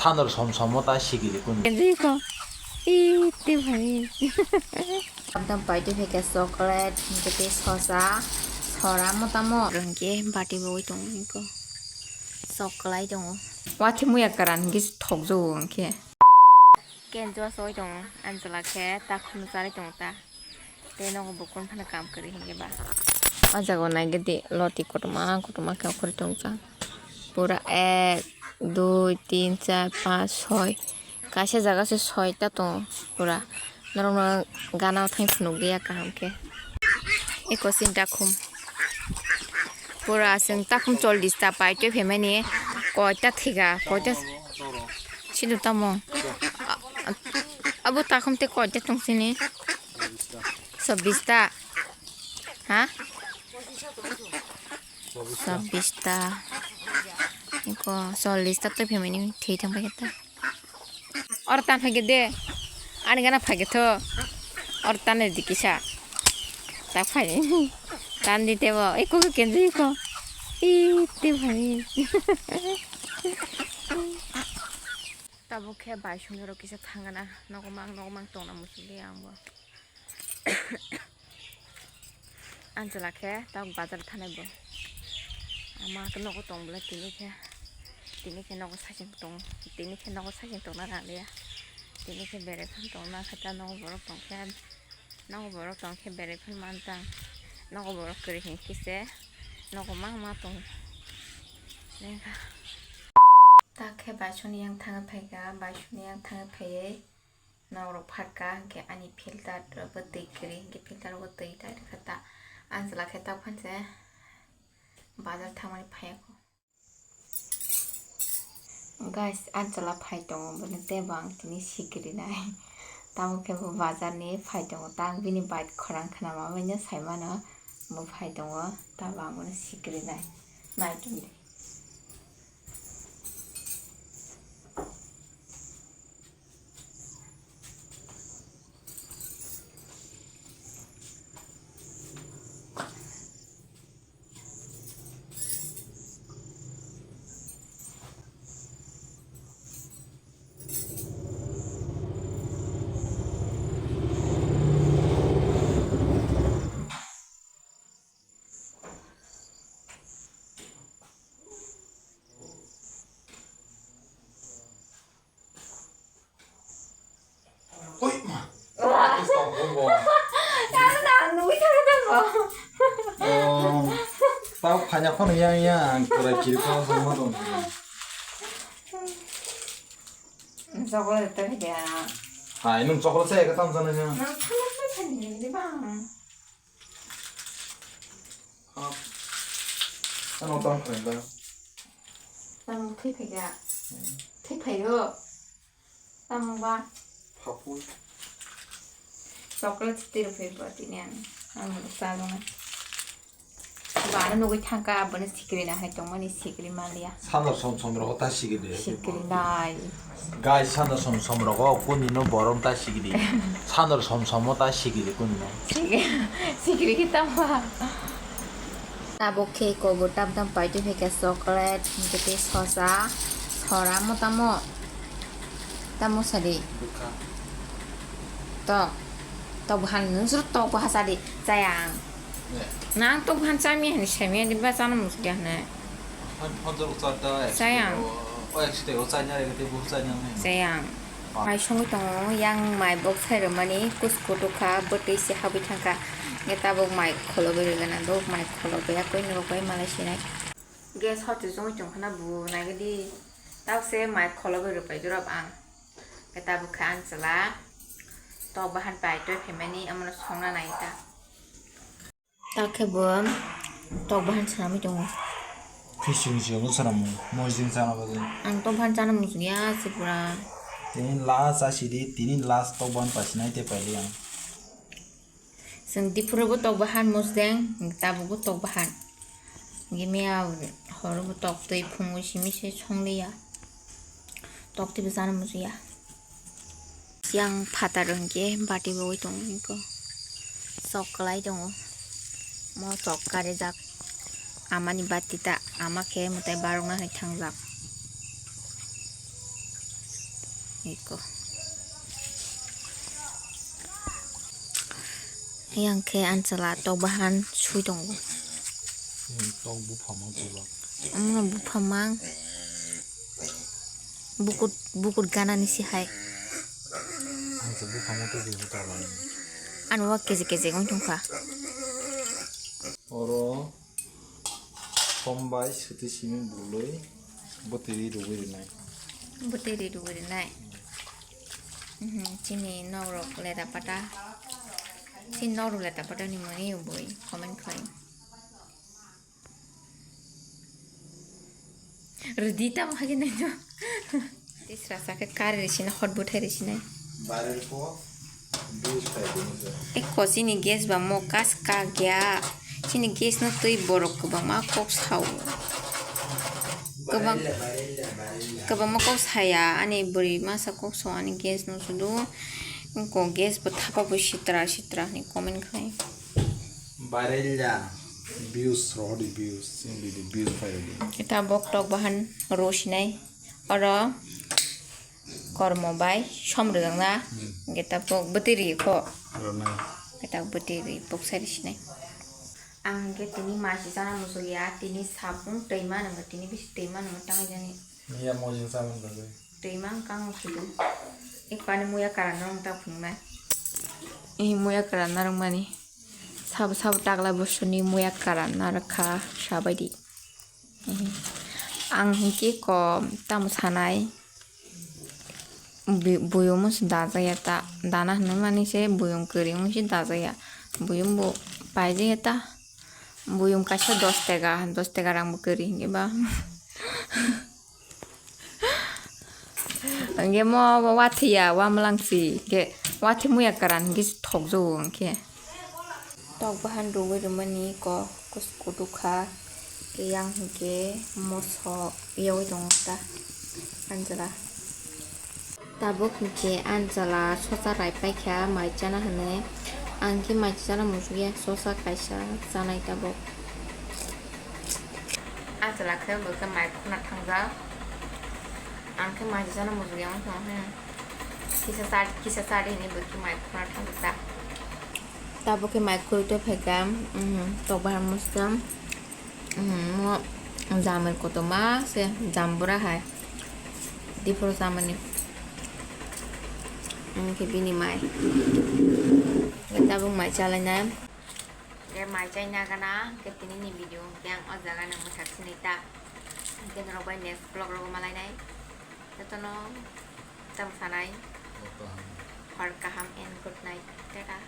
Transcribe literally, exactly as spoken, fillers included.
Thanor som somo ta sigiri kuni. Kenjiko. Ih, te bhai. Ekdom paitwi phaikha chocolate, hwnkhe tei sosa, sora motamo. Hwnkhe bati bo oi tongo hwnkhe. Sok kwlai tongo. Watwi muya kwran hwnkhe thokjago hwnkhe. Kenjua soi tongo, Anjala khe takhum charwi tongo ta. Tei nogo bo kunu phano kam kwrwi hinkhe ba. O jaga o naigwdi loti kotorma kotorma khe okhorwi tongjak. Pura ek, dui, tin, char, panch, soi. Kaisa jaga se soita tongo pura. Norokno gana o thang phunukliya kaham khe. Eko sinta khum. Pura chwng takhum chollish ta paitwi phaimani koita thwiga, koita sino tamo. A-, a-, abo takhum tei koita tong sini? Chabbish ta. Ha? Chabbish ta. Eko chollish ta twi phaimani thwi thang paikha ta. Oro tan phaikhe de. Ani gana phaikhe tho. Oro tan di kisa. Ta phai. Tan di tebo. Eko khe kenjui ko. Ih, te bhai. Tabuk khe bai songni rok kisa thangana. Nogo mang, nogo mang tongna muchungli ang bo. Anjala khe tabuk bazar thanai bo. Ama khe nogo tong bwle tini khe, tini khe nogo saichung tong, tini khe nogo saichung tongna nang liya. Tini khe berai phano tongna khe ta nogo borok tong khe, nogo borok tong khe berai phano man tang. Nogo borok kwrwi hinkhe se nogo ma ma tong. Lengkha. Ta khe bai songni yang thangwi phaikha, bai songni yang thangwi phaiwi. Nokrok phaikha hwnkhe ani filter bo twi kwrwi hwnkhe filter bo twi ta rwkha ta. Anjala khe ta phan se bazar thangmani phaiya kho. Guys, Anjala phai tongo, bono tei bo ang tini sikiri nai. Tamo khe bo bazar ni phai tongo, ta ang bini bike khorang khwnama bai no sai mano, bo phai tongo, ta bo ang bono sikiri nai. Nai tong di. Oi, ma. Oi, tong, tong, tong. Tao kanya phano yang yang, ang kurai kiri phano sama dong. Chocolate to ya. Hai, nung chocolate saya ketam sana ya. Nang chocolate to ya, di bang. Ah. Ano tang kren da. Tang thwi phaiga. Hmm. Thwi phaigo. Tamo ba? Phapui. Chocolate tiro phai ba tini ang. Ang sa lo. Bana nugui thangka, aboni sikiri na hai tongmani sikiri malia. Sano som som rogo ta sikiri. Sikiri nai. Guys, sano som som rogo kuni no borom ta sikiri. Sano som som ta sikiri kuni no. Sikiri, sikiri kita ma. Tabuk khe kobo tam tam paitwi phaikha chocolate, hwnkhe tei sosa, sora mo tamo. Tamo sadi. Bwkha. Tok. Tok bahan nung suru tok baha sadi. Chayang. Ne. Nang tok bahan chami hani sami di ba chana musdi hane. Han, han jor char da. Chayang. O, o, o, ek site o chanya re te bu chanya ne. Chayang. Ah. Mai songwi tongo, yang mai bok sai rwmani kus kutuk kha, bwtwi se habwi thangkha. Nge tabuk mai kholobwi rwgana, bo mai kholobwi ya koi norok bai malai sinai. Gas hot se chungwi tongkha na bu naigadi. Tabuk se mai kholobwi rwpai durok ang. Nge tabuk kha ang chwla. Tok bahan pai toi phaimani, amono songna nai ta. Ta khe bo tok bahan swnamwi tongo. Khe sini sini bo swnamo, mojing chana bagwi. Ang tok bahan chana muchung ya se pura. Tini last asidi, tini last tok bahan pasinai te paidi ang. Chwng diphuru bo tok bahan musdeng, tabuk bo tok bahan. Gimia horo bo tok twi phungwi simi se songliya. Tok twi bo chana muchung ya. Yang phatar hwnkhe bati bogwi tongo hwnkhe. Sok kwlai tongo. Mo sok karijak. Amani bati ta ama khe mwtai barokna hai thangjak. Eko. Yang khe anchwla tok bahan sui tongo. Hmm, tok bupha mang twi ba. Omo bupha mang. Bukur, bukur gana ni si hai. Ang se bupha mang twi twi tok bahan. Ano wa keje keje wng tong kha. Oro. Sombai swtwi simi bwlwi bwtwi ri rwui rwnai. Bwtwi ri rwui rwnai. Mhm, chini nokrok leta pata. Chini nokrok leta pata ni mani bui comment khlai. Rwdi tamo hagi nai no. Tisra sa khe kari risi na hot buthai risi nai. Barrel ko views khai dini se. E kosi ni gas ba mo kas ka gya. Chini gas no twi borok kwbangma kok sao. Kwbang-, barrel ya, barrel ya, barrel ya. Kwbangma kok saya ani bwrwi masa kok sao ani gas no sudu. Ko gas bo thapa bo sitra sitra ni comment khai. Barrel ya. Views rohor di views. Sing di di views khai di. Kita bok tok bahan ro sinai. Oro kormo bai som rwjakna. Hmm. Hwnkhe tabuk bwtwi rikho. Rwnai. Hwnkhe tabuk bwtwi ri boksa ri sinai. Ang hwnkhe tini masi chana muchungya, tini sabung twi mano, tini bisi twi mano, tang jani. Miya mojang chamani bagwi. Twi mang kang sudu. Ek pani muya karan narwng ta phunuknai. Eh, muya karan narwkmani. Sabo sabo takla bosoni muya karan narwkha sabaidi. Ang hinkhe ko tamo sanai, bu-, buyung se dajaya ta, dana hinwi mani se buyung kwrwi wngwi se dajaya, buyung bo paijaya ta, buyung kaisa dos tega, dos tega rang bo kwrwi hinkhe ba. Hwnkhe mo wathiya, wamwlangsi, hwnkhe wathi muya kwran hwnkhe thokjago hwnkhe. Tok bahan rwui rwmani kok kusu kutu kha, tei yang hwnkhe moso yaui tongo ta Anjala. Tabuk hwnkhe Anjala sosa rai paikha mai chana hinwi. Ang khe mai chana muchungya, sosa kaisa chanai tabuk. Anjala khe bo khe mai khuna thangjak. Ang khe mai chana muchungya wngkhe, hmm. Kisa cha, kisa cha de hinwi bo khe mai khuna thangjak. Tabuk khe mai khurui tei phaikha, hmm, tok bahar muchung. Hmm, mo jamir kotorma se jambura hai. Diporo chamani. Ang khe bini mai. Tabuk mai chalainai. Khe mai chaina gana, khe tini ni video khe ang o jaga nang mwthak sinai ta. Khe norok bai next vlog rogo malainai. Jotono tamo sanai. Hor kaham and good night. Tata.